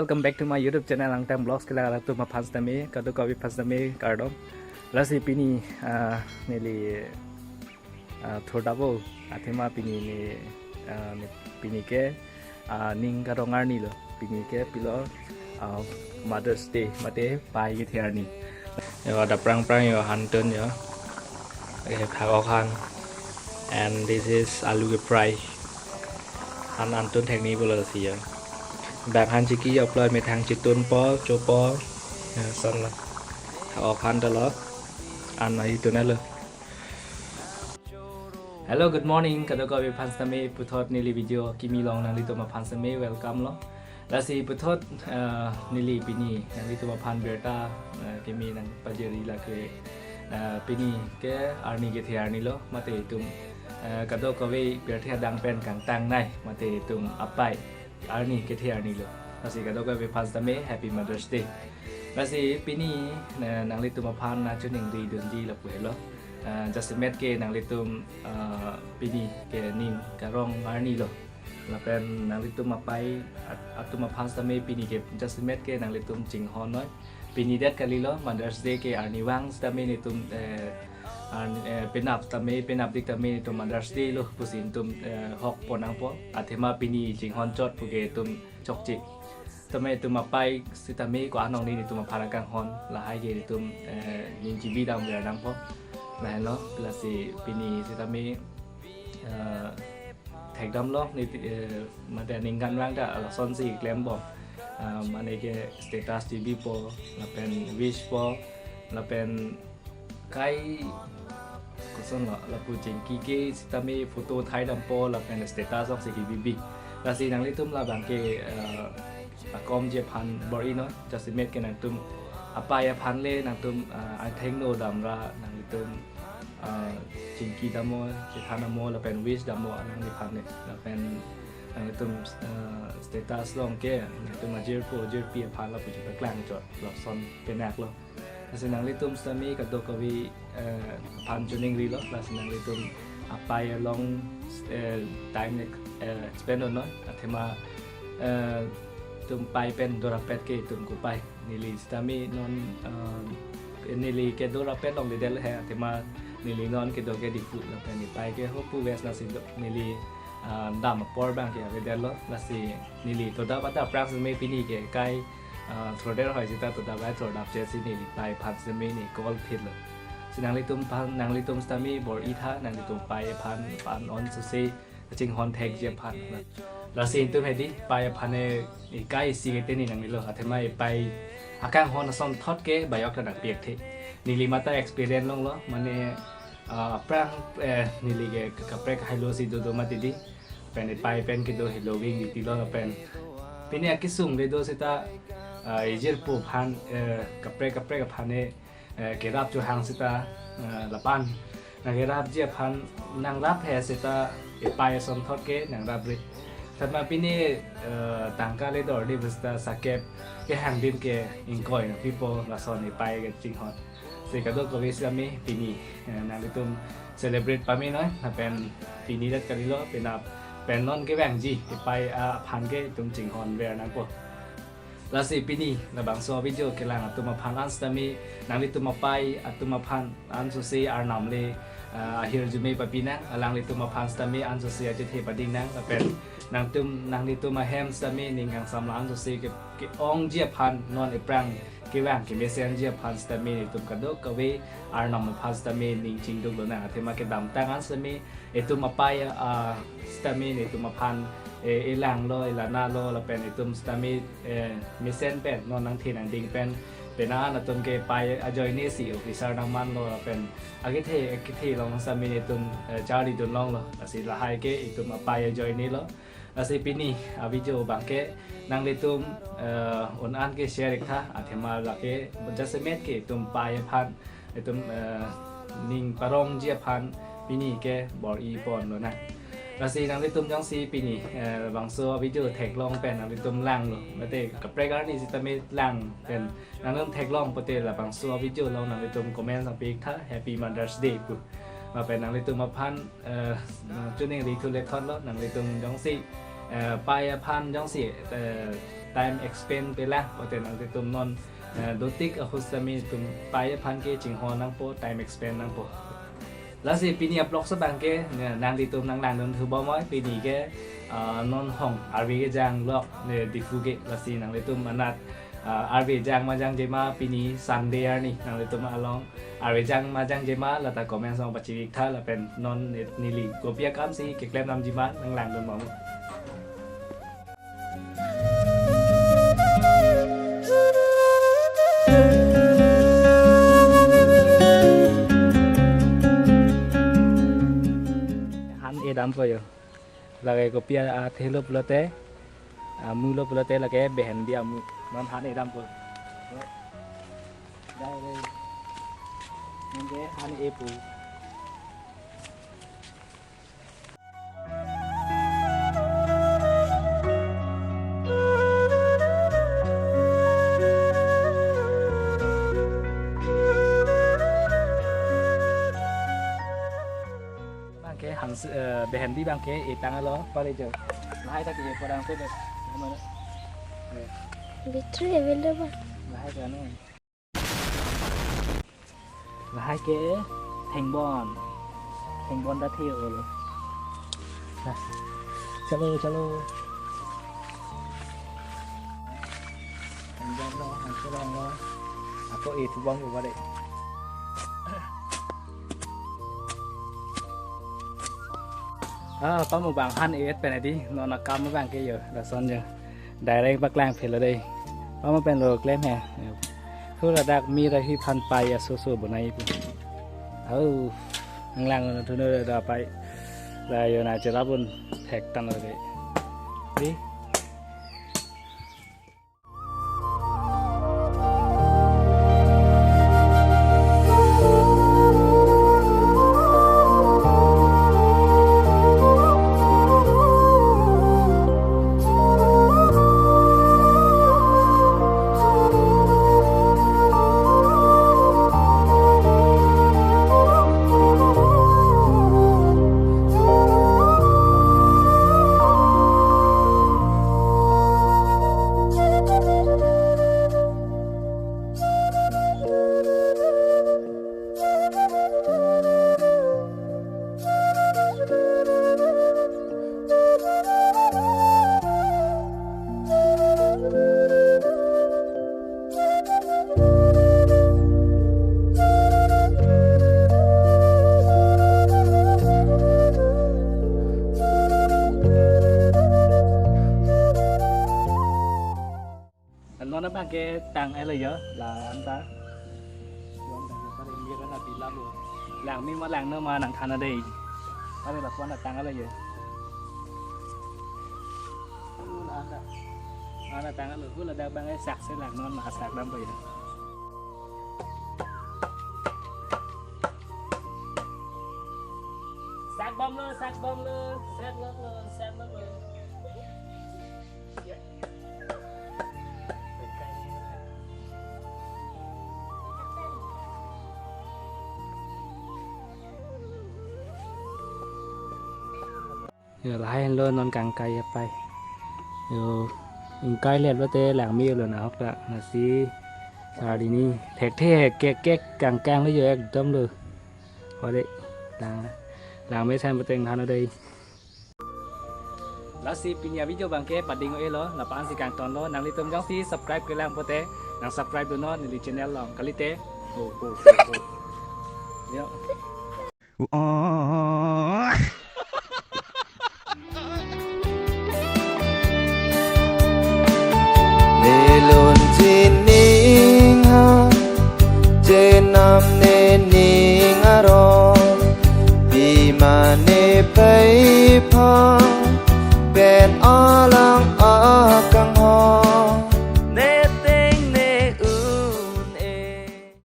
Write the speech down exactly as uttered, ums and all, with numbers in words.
Welcome back to my YouTube channel, Angtang Vlogs. Kelang atum aphan sitame, kadokave aphan sitame kardom. Lasi pini, ah, neli, ah, thurdabo, athema pini ne, ah, ne, pini ke, ah, ning karong arni lo. Pini ke pilo, ah, Mother's Day, mate pai kethe arni. Yo, adapprang prang yo, hantun yo. Eh, phak-ok han. And this is alu ke fry. Han hantun thekni pulo si yo. Bang han chiki yo pulo, methang chitunpo, chopo. Ya, son lo. Phak-ok han ta lo. An ahi tun lo. Hello, good morning. Kadokave aphan sitame puthot neli video kimi along nanglitum aphan sitame welcome lo. Lasi puthot, eh, neli pini nanglitum aphan birta, eh, kimi nangpajirji lake, eh, pini ke arni kethe arni lo, mate itum, eh, kadokave pirthe adang pen kangtangnei, mate itum apai arni kethe arni lo. Lasi kadokave aphan sitame Happy Mother's Day. Lasi pini, eh, nanglitum aphan nangchiningri dunji lapu helo. Eh, jasemet ke nanglitum, eh, pini ke ning karong arni lo. Lapen nanglitum apai at-, atum aphan sitame pini ke jasemet ke nanglitum chinghon noi. Pini det kalilo, Mother's Day ke arni vang sitame netum, eh, arni, eh, penap sitame, penapdik tame netum Mother's Day lo pusi netum, eh, hok pon nangpo. Athema pini chinghon chot pu ke netum chokche. Tame netum apai sitame ko-an ong ni netum aphan akanghon, lahai ke netum, eh, ning chibi damver nangpo. Lahenlo, lasi pini sitame, eh, thekdamlo, ne, eh, mate ningkan vang ta lasonsi klembom. Eh, mane ke status chibipo, lapen wishpo, lapen kai koson lo, lapu chingki ke sitame photo thaidampo, lapen status ongsi kebibi. Lasi nanglitum labang ke, eh, akomji aphan bor-i noi, jasemet ke nangtum apai aphan le nangtum, eh, angthengno damra nanglitum, eh, chingki damnon, chethan damnon, lapen wish damnon, nangliphan le. Lapen nanglitum, eh, status along ke nangtum ajirpo ajirpi aphan lapu chepaklang chot, lason penak lo. Lasi nanglitum sitame kadokave, eh, aphan chiningri lo, lasi nanglitum apai along, eh, time, eh, expend non, athema, eh, netum pai pen dorapet ke netum kopai. Neli sitame non, eh, neli ke dorapet longle det he, athema neli non kedo ke Diphu lapen nepai ke Hopewest, lasi do, neli, eh, dam apor abang ke ave det lo, lasi neli todap adapprang sitame pini ke kai, eh, throder hoi sita todap ai throdap che si neli pai aphan sitame ne call phit lo. Si nanglitum aphan, nanglitum sitame bor-i tha, nanglitum pai aphan, aphan onsose chinghon thekji aphan. Lasi netum hedi, pai aphan e, eh, kai isi ke teni nangnelo, athema epai akanghon asonthot ke bayok ta nangpi-ekthe. Neli mate experience longlo, mane, ah, aphrang, eh, neli ke kaprek hailo si dodo mati di. Pen epai pen kedo helo wing di tilo pen. Pini akesung le do sita, ah, ejirpo aphan, eh, kaprek kaprek aphan e, eh, kerap chohang sita, eh, lapen nangkerapji aphan nangrap he sita epai asonthot ke nangrapre. Tangte pini, eh, tangka le dor di basta sakep kehang adim ke ingkoi nangpipo, lason epai kachinghon. Si kadokave sitame pini, eh, nanglitum celebrate pame noi, lapen pini det kalilo, penap pen non kevangji epai aphan ke netum chinghonver nangpo. Lasi pini labangso video kelang atum aphan an sitame, nanglitum apai atum aphan ansose arnam le, ah, ahirjume papi nang, alanglitum aphan sitame ansose achethe pading nang, lapen nangtum, nanglitum ahem sitame ning kangsam la ansose ke, ke-ongji aphan, non ephrang kevang kemesenji aphan sitame netum kadokave arnam aphan sitame ning chingduk lonang, athema kedamtang an sitame, etum apai, ah, sitame netum aphan, eh, elanglo, elanalo, lapen etum sitame, eh, mesen pen, non nangthe nangding pen, penang an atum ke pai ajoine si officer nangmanlo, lapen akethe, akethe along sitame netum, eh, charlidun longlo, lasi lahai ke etum apai ajoine lo. Lasi pini avideo abang ke nanglitum, eh, un-an ke share ik tha, athema lake jasemet ke etum pai aphan, etum, eh, ning parongji aphan pini ke bor-i pon lonang. Lasi nanglitum jongsi pini, eh, labangso video theklong pen nanglitum langlo, mate kaprek arni sitame lang pen nanglitum theklong pote labangso video along nanglitum comment nangpi ik tha, Happy Mother's Day pu. Lapen nanglitum aphan, eh, nangchiningri thu le thotlo, nanglitum jongsi, eh, pai aphan jongsi, eh, time expand pelang, ote nanglitum non, eh, dotik ahut sami tum pai aphan ke chinghon nangpo, time expand nangpo. Lasi pini a-vlog abang ke, eh, nanglitum nanglangdun thubom oi, pini ke, ah, non hong arve kejang lok, eh, Diphu ke, lasi nanglitum anat, ah, arve jang ma jangje ma, pini Sunday arni, nanglitum along arve jang ma jangje ma, lata comment along pachivik tha, lapen non neli kopi akam si keklem damji ma, nanglangdun bom. Han edampo yo. Lake kopi a-, athe lo pulote, amu lo pulote lake behendi amu. Non han edampo. Dai, dai. Nonke han epo. Bang ke hans, eh, behendi bang ke etang lo, pare jo. Lahai ta ke porang tu deh. Mana? Eh. Battery available. Lahai ta anu. Lahai ke thengbon. Thengbon ta the ol. Nah. Chalo, chalo. Thengbon lo, han chelong lo. Ako e thubang ko bare. Ah, pamo bang han et pen adi, non akam bang ke yo, lason yo. Direct paklang phelo dei. Pamo pen lo klem he. Hu ladak mir ahi phan pai aso so bonai pu. Au, nanglang no thuno da pai. La yo na cherap un thek tan lo dei. Di. Non abang ke tang elo yo, la anta. Langme ma langno ma nangthan dei. Pare lapu-an tang elo yo. Hu la anta. Ana tang elo, hu ladak bang ke sak se langnon ma sak dampo yo. Sak bomlo, sak bomlo, sak bomlo, sak bomlo. Yo, lahai lo non kangkai apai. Yo, ingkai le lo te langme lo nahok ta, lasi sar dini thekthe kek kek kangkang lo yo ekdom lo. Ore, lang, langme san puteng han dei. Lasi pini a-video bang ke pading o elo, lapu-an si kangton lo, nanglitum jongsi subscribe kelang pote, nang subscribe dunnon neli channel along, kalite. Ho, ho, ho, ho. Yo. Nelun jining ha, jenam nening aro, bima ne pai pha.